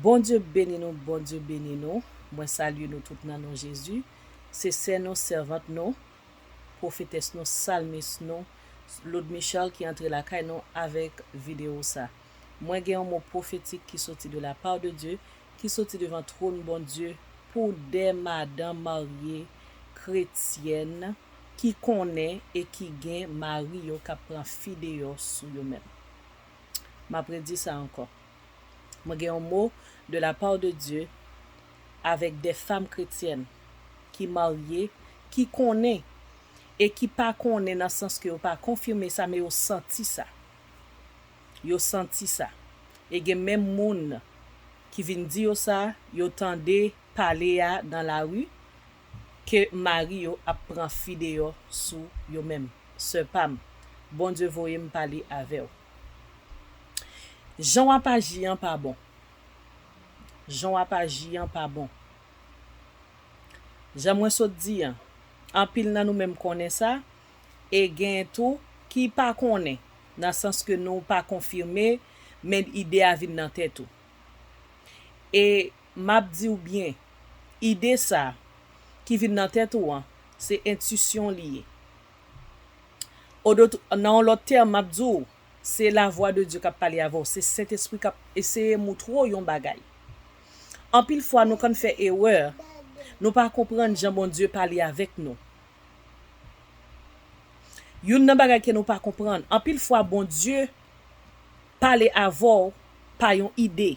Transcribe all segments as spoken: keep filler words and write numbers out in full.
Bondye beni nou, Bondye beni nou. Mwen salye nou tout nan non Jezi. Se sè nou, sèvant nou, pwofetès nou, salmis nou, Lord Michel ki antre lakay nou avèk videyo sa. Mwen gen yon mo pwofetik ki soti de la part de Dieu, ki soti devan twòn Bondye pou de madanm marye kretyèn ki konnen e ki gen mari yo k ap pran fi deyò sou yo menm. M ap redi sa ankò. Mwen gen yon mo de la part de Dieu avèk de fanm kretyèn ki marye, ki konnen e ki pa konnen nan sans ke yo pa konfime sa, men yo santi sa. Yo santi sa. E gen menm moun ki vin di yo sa, yo tande pale a nan lari, ke mari yo ap pran fi deyò sou yo menm. Sè pa m, Bondye voye m pale avè w. Jan w ap aji an pa bon. Jan w ap aji an pa bon. Jan mwen sot di an, anpil nan nou menm konnen sa, e gen tou ki pa konnen, nan sans ke nou pa konfime, men ide a vin nan tèt ou. E m ap di w byen, ide sa ki vin nan tèt ou an, se entisyon li ye. Odot-, nan yon lòt tèm, m ap di w, se lavwa de Dye k ap pale avè w, se Sentespri k ap eseye moutre w yon bagay. Anpil fwa, nou konn fè erè, nou pa konprann jan Bondye pale avèk nou. Youn nan bagay ke nou pa konprann, anpil fwa, Bondye pale avè w pa yon ide.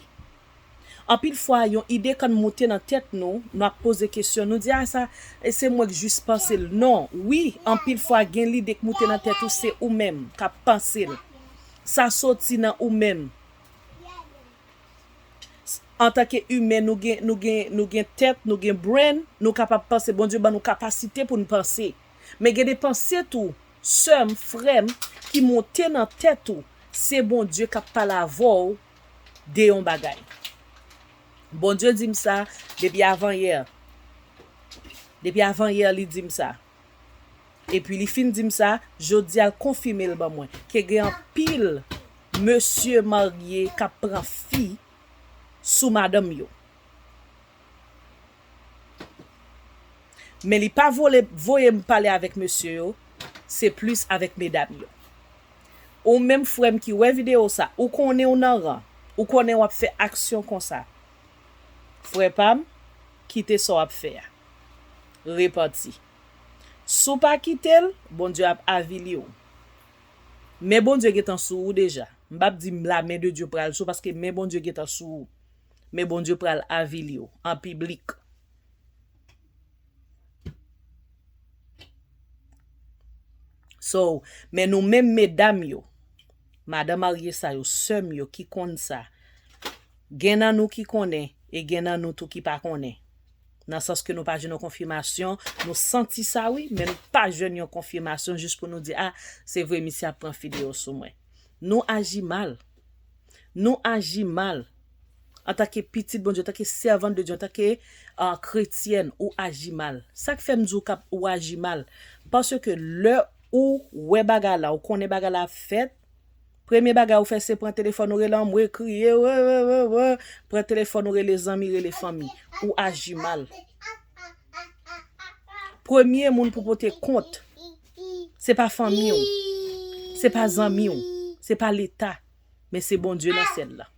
Anpil fwa, yon ide konn moute nan tèt nou, nou ap poze kesyon, nou di, "A, sa, e se mwen k jis panse l." Non, wi, anpil fwa, gen lide k moute nan tèt ou, se ou menm k ap panse l. Sa soti nan ou menm. Antanke imen, nou gen, nou gen, nou gen tèt, nou gen brain, nou kapab panse. Bondye ban nou kapasite pou n panse. Men gen de panse tou, sè m, frè m, ki monte nan tèt ou, se Bondye k ap pale avè w de yon bagay. Bondye di m sa depi avanyè. Depi avanyè, li di m sa. Epi li fin di m sa, jodi a l konfime l ban mwen. Ke gen anpil mesye marye k ap pran fi sou madanm yo. Men li pa vole, voye m pale avèk mesye yo, se plis avèk medam yo. Ou menm frè m ki wè videyo sa, ou konnen w nan ran, ou konnen w ap fè aksyon konsa. Frè pa m, kite sa w ap fè a. Repanti. Si w pa kite l, Bondye ap avili w. Men Bondye gentan sou ou deja. M p ap di m la men de Dye pral sou, paske men Bondye gentan sou ou. Men Bondye pral avili w an piblik. So, men nou menm medam yo, madan marye sa yo, sè m yo ki konn sa, gen nan nou ki konnen, e gen nan nou tou ki pa konnen. Nan sans ke nou pa jwenn yon konfimasyon, nou santi sa wi, men nou pa jwenn yon konfimasyon jis pou nou di, "A, se vre misye ap pran fi deyò sou mwen." Nou aji mal. Nou aji mal. Antanke pitit Bondye, antanke sèvant de Dye, antanke, ah, kretyèn, ou aji mal. Sa k fè m di w k ap, ou aji mal? Paske lè ou wè bagay la, ou konnen bagay la ap fèt, premye bagay ou fè se pran telefòn ou rele anmwe, kriye, we, we, we, we, pran telefòn ou rele zanmi, rele fanmi. Ou aji mal. Premye moun pou pote kont, se pa fanmi w, se pa zanmi w, se pa Leta, men se Bondye nan syèl la.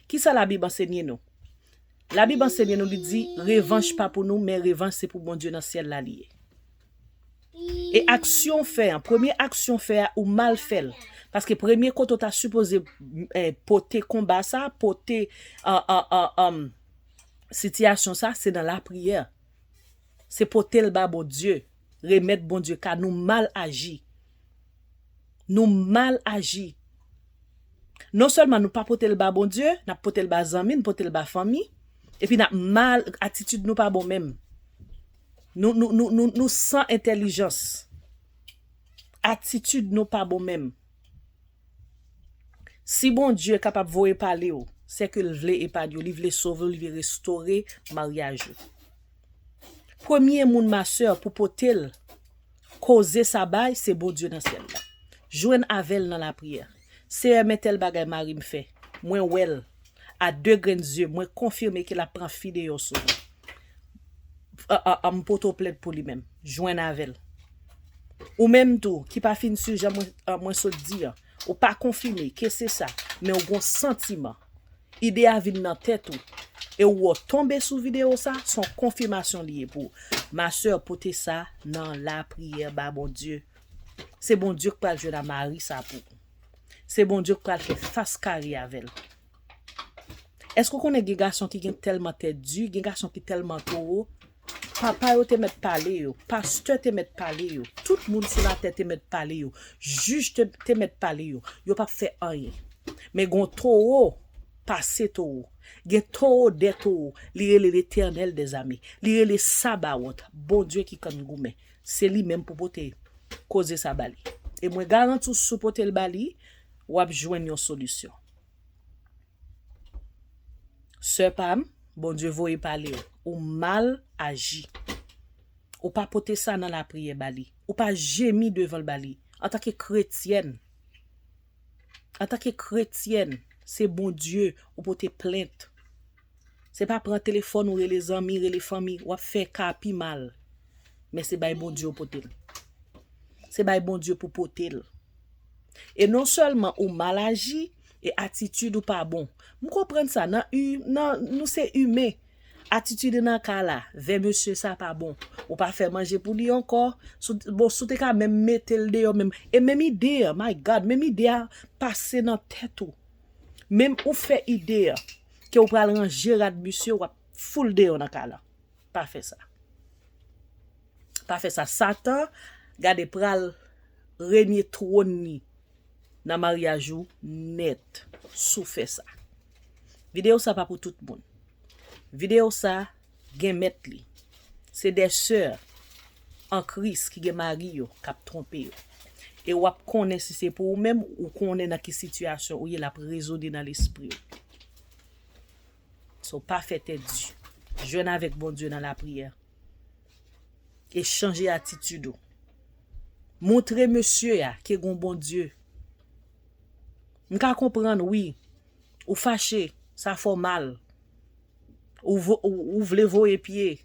Kisa Labib ansenye nou? Labib ansenye nou, li di, revanch pa pou nou, men revanch se pou Bondye nan syèl la li ye. E aksyon w fè an, premye aksyon w fè a, ou mal fè l. Paske premye kote w ta sipoze, eh, pote konba sa, pote, ah, ah, ah, ah, sitiyasyon sa, se nan lapriyè. Se pote l ba Bondye, remèt Bondye ka, nou mal aji. Nou mal aji. Non sèlman nou pa pote l ba Bondye, n ap pote l ba zanmi, n pote l ba fanmi, epi n ap mal, atitid nou pa bon menm. Nou, nou, nou, nou, nou san entèlijans. Atitid nou pa bon menm. Si Bondye kapab voye pale w, se ke l vle epanye w, li vle sove w, li vle restore maryaj ou. Premye moun, ma sè, pou pote l, koze sa bay, se Bondye nan syèl la. Jwenn avè l nan lapriyè. Seyè, men tèl bagay mari m fè. Mwen wè l. a de grenn zye, mwen konfime ke l ap pran fi deyò sou nou. A, a, a, m pote w plent pou li menm. Jwenn avè l. Ou menm tou, ki pa fin swiv jan mwen, a, mwen sot di an, ou pa konfime ke se sa, men ou gon santiman. Ide a vin nan tèt ou. E ou wè w tonbe sou videyo sa, se yon konfimasyon li ye pou ou. Ma sè, pote sa nan lapriyè ba Bondye. Se Bondye k pral jwenn a mari sa pou ou. Se Bondye k pral fè fas kare avè l. Èske w konnen gen gason ki gen tèlman tèt di, gen gason ki tèlman towo? Papa yo te mèt pale yo, pastè te mèt pale yo, tout moun sou latè te mèt pale yo, jij te, te mèt pale yo, yo p ap fè anyen. Men gen yon towo pase towo, gen towo dè towo, li rele Letènèl dèzame, li rele Sabawòt, Bondye ki konn goumen. Se li menm pou pote koze sa ba li. E mwen garanti w, si w pote l ba li, w ap jwenn yon solisyon. Sè pa m, Bondye voye pale w. Ou mal aji. Ou pa pote sa nan lapriyè ba li. Ou pa jemi devan l ba li. Antanke kretyèn, antanke kretyèn, se Bondye ou pote plent. Se pa pran telefòn ou rele zanmi, rele fanmi, w ap fè ka pi mal. Men se bay Bondye ou pote l. Se bay Bondye pou pote l. E non sèlman ou mal aji, e atitid ou pa bon. M konprann sa, nan, nan, nou se imen. Atitid nan ka la, vè mesye sa pa bon. Ou pa fè manje pou li ankò. Sou, bon, si w te ka menm mete l deyò menm. E menm ide a, my God, menm ide a pase nan tèt ou. Menm ou fè ide a, ke w pral ranje rad misye, w ap foul deyò nan ka la. Pa fè sa. Pa fè sa. Satan, gade, pral renye twòn li nan maryaj ou nèt si w fè sa. Videyo sa pa pou tout moun. Videyo sa gen mèt li. Se de sè an Kris ki gen mari yo k ap twonpe yo. E w ap konnen si se pou ou menm, ou konnen nan ki sitiyasyon ou ye, l ap rezone nan lespri w. So, pa fè tèt di. Jwenn avèk Bondye nan lapriyè. E chanje atitid ou. Montre mesye a ke gon Bondye. M ka konprann, wi. Ou fache, sa fè w mal. Ou vo-, ou, ou vle voye pye.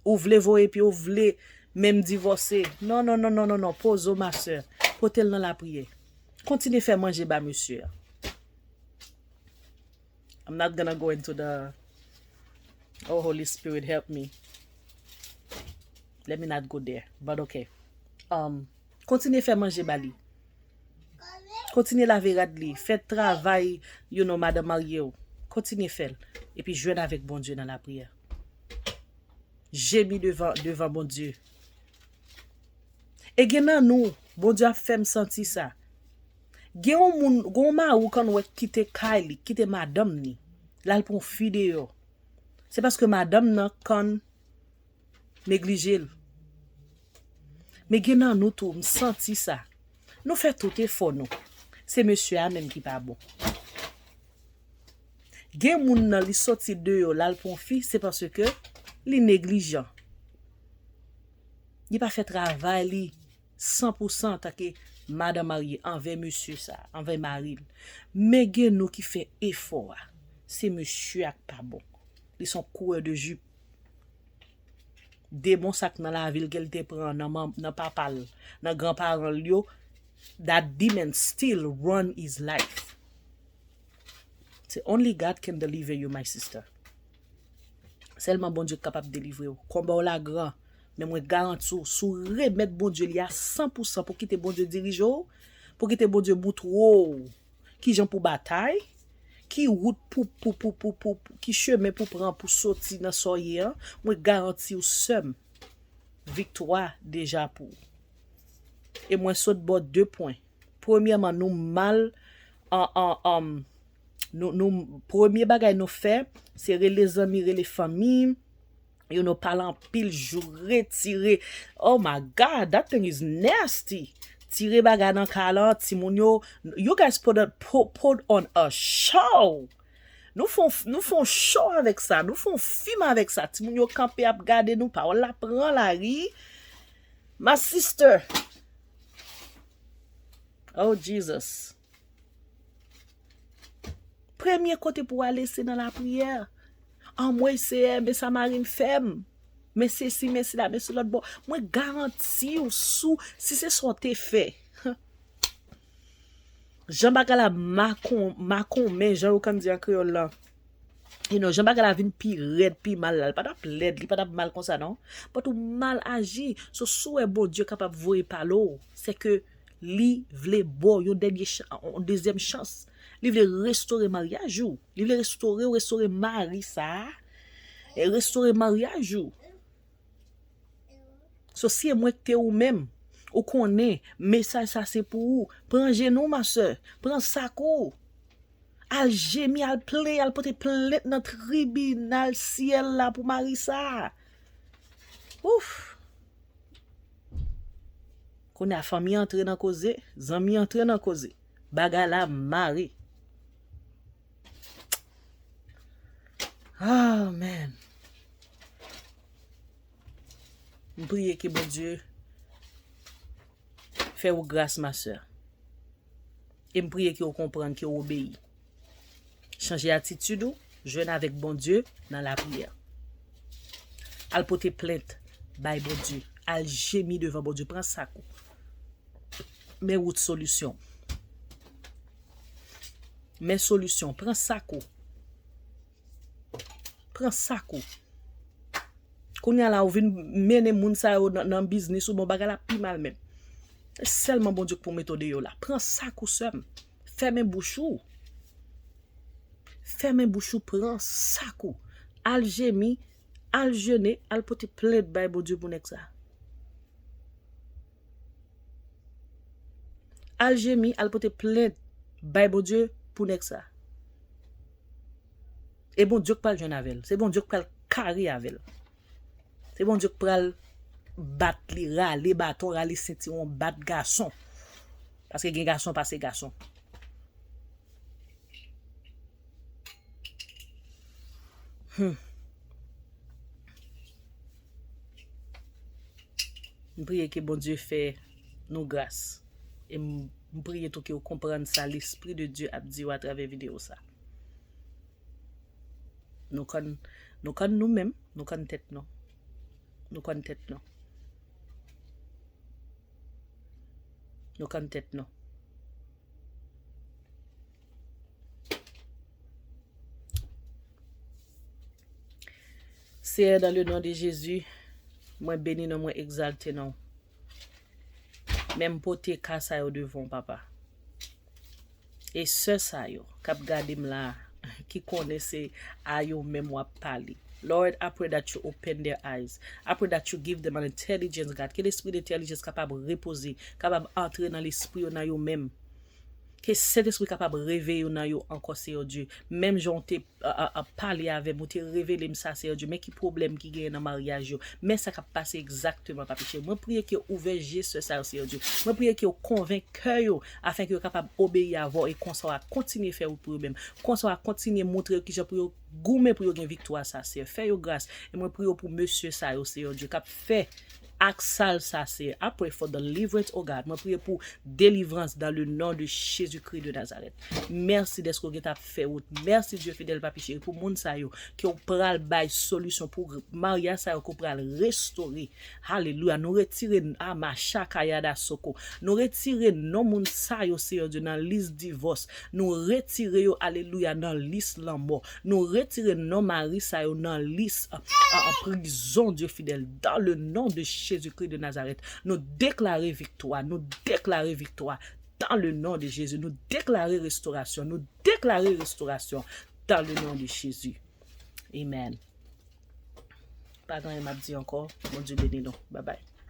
Ou vle voye pye, ou vle menm divòse. Non, non, non, non, non, non. Poze w, ma sè. Pote l nan lapriyè. Kontinye fè manje ba mesye a. I'm not gonna go into the, oh, Holy Spirit, help me. Let me not go there, but okay. Um, kontinye fè manje ba li. Kontinye lave rad li. Fè travay, you know, madanm marye w. Kontinye fè l. Epi jwenn avèk Bondye nan lapriyè. Jemi devan, devan Bondye. E gen nan nou, Bondye ap fè m santi sa. Gen yon moun, gen yon mari w konn wè kite kay li, kite madanm ni, l al pran fi deyò. Se paske madanm nan konn neglije l. Men gen nan nou tou, m santi sa. Nou fè tout efò nou. Se mesye a menm ki pa bon. Gen moun nan li soti deyò, l al pran fi, se paske li neglijan. Li pa fè travay li san pou san antanke madanm marye anvè mesye sa, anvè mari l. Men gen nou ki fè efò a. Se mesye a k pa bon. Li se yon kourè de jip. Demon sa k nan lavi l ke l te pran nan manm, nan papa l, nan granparan l yo, that demon still run his life. Se only God can deliver you, my sister. Sèlman Bondye k kapab delivre w. Konba w la gran, men mwen garanti w, si w remèt Bondye li a san pou san pou kite Bondye dirije w, pou kite Bondye moutre w kijan pou batay, ki wout pou, pou, pou, pou, pou, pou, ki chemen pou pran pou soti nan sa w ye an, mwen garanti w, sè m, viktwa deja pou ou. E mwen sot ba w de pwen. Premyèman, nou mal an, an, an, nou, nou, premye bagay nou fè, se rele zanmi, rele fanmi, you know, pale anpil, joure, tire. Oh my God, that thing is nasty. Tire bagay nan ka la, timoun yo, you guys put, a, put, put on a show. Nou fè, nou fè yon show avèk sa, nou fè yon fim avèk sa. Timoun yo kanpe ap gade nou, pawòl la pran lari. My sister. Oh, Jesus. Premye kote pou w ale, se nan lapriyè. Anmwey, Seyè, men sa mari m fè m. Men sesi, men sela, men se lòt bò. Mwen garanti w, sou, si se sa w te fè, jan bagay la makon, makonmen, jan yo konn di an kreyòl lan. You know, jan bagay la vin pi rèd, pi mal la, li pa t ap lèd, li pa t ap mal konsa, non. But ou mal aji. So, si w wè Bondye kapab voye pale w, se ke li vle ba w yon dènye chan-, yon dezyèm chans. Li vle restore maryaj ou. Li vle restore w, restore mari sa a. E restore maryaj ou. So, si e mwen k te ou menm, ou konnen mesaj sa se pou ou, pran jenou, ma sè, pran sak ou. Al jemi, al plenn, al pote plent nan tribinal syèl la pou mari sa a. Ouf! Kounye a, fanmi antre nan koze, zanmi antre nan koze. Bagay la mare. Amen. M priye ke Bondye fè ou gras, ma sè. E m priye ke ou konprann, ke ou obeyi. Chanje atitid ou, jwenn avèk Bondye nan lapriyè. Al pote plent bay Bondye. Al jemi devan Bondye. Pran sak ou. Men wout solisyon. Men solisyon. Pran sak ou. Pran sak ou. Kounye a la, ou vin mennen moun sa yo nan, nan biznis ou, bon, bagay la pi mal menm. Se sèlman Bondye k pou mete w deyò la. Pran sak ou, sè m. Fèmen bouch ou. Fèmen bouch ou, pran sak ou. Al jemi, al jene, al pote plent bay Bondye pou nèg sa. Al jemi, al pote plent bay Bondye pou nèg sa. E Bondye k pral jwenn avè l. Se Bondye k pral kare avè l. Se Bondye k pral bat li, rale baton, rale sentiwon, bat gason. Paske gen gason pase gason. Hmm. M priye ke Bondye fè nou gras. E m, m priye tou ke w konprann sa Lespri de Dye ap di w atravè videyo sa. Nou konn, nou konn nou menm, nou konn tèt nou. Nou konn tèt nou. Nou konn tèt nou. Seyè, dans le nom de Jésus, mwen beni non, mwen egzalte non. Men m pote ka sa yo devan w, papa. E sè sa yo k ap gade m la, ki konnen se a yo menm w ap pale. Lord, I pray that you open their eyes. I pray that you give them an intelligence, God. Ke lespri de entèlijans kapab repoze, kapab antre nan lespri yo, nan yo menm. Ke Sentespri kapab reveye yo nan yo ankò, Seyè Dye. Menm jan w te, a, a, a, pale avè m, ou te revele m sa, Seyè Dye. Men ki pwoblèm ki genyen nan maryaj yo. Men sa k ap pase egzakteman, Papi cheri. Mwen priye ke w ouvè je sè sa yo, Seyè Dye. Mwen priye ke w konvenk kè yo, afenke yo kapab obeyi avè w, e konsa w a kontinye fè wout pou yo menm. Konsa w a kontinye montre yo kijan pou yo goumen pou yo gen viktwa sa, Seyè. Fè yo gras. E mwen priye w pou mesye sa yo, Seyè Dye, k ap fè ak sal sa, Seyè. I pray for deliverance, oh God. Mwen priye pou delivrans dans le nom de Jésus-Christ de Nazareth. Mèsi dèske w gentan ap fè wout. Mèsi, Dye fidèl, Papi cheri, pou moun sa yo ke w pral bay solisyon, pou maryaj sa yo ke w pral restore. Alelouya. Nou retire, a, machakayada soko. Nou retire non moun sa yo, Seyè Dye, nan lis divòs. Nou retire yo, alelouya, nan lis lanmò. Nou retire non mari sa yo nan lis, a, a, a, prizon, Dye fidèl, dans le nom de Jésus-Christ de Nazareth. Nou deklare viktwa, nou deklare viktwa dans le nom de Jésus. Nou deklare restorasyon, nou deklare restorasyon dans le nom de Jésus. Amen. Pa gen anyen m ap di ankò. Bondye beni nou. Babay.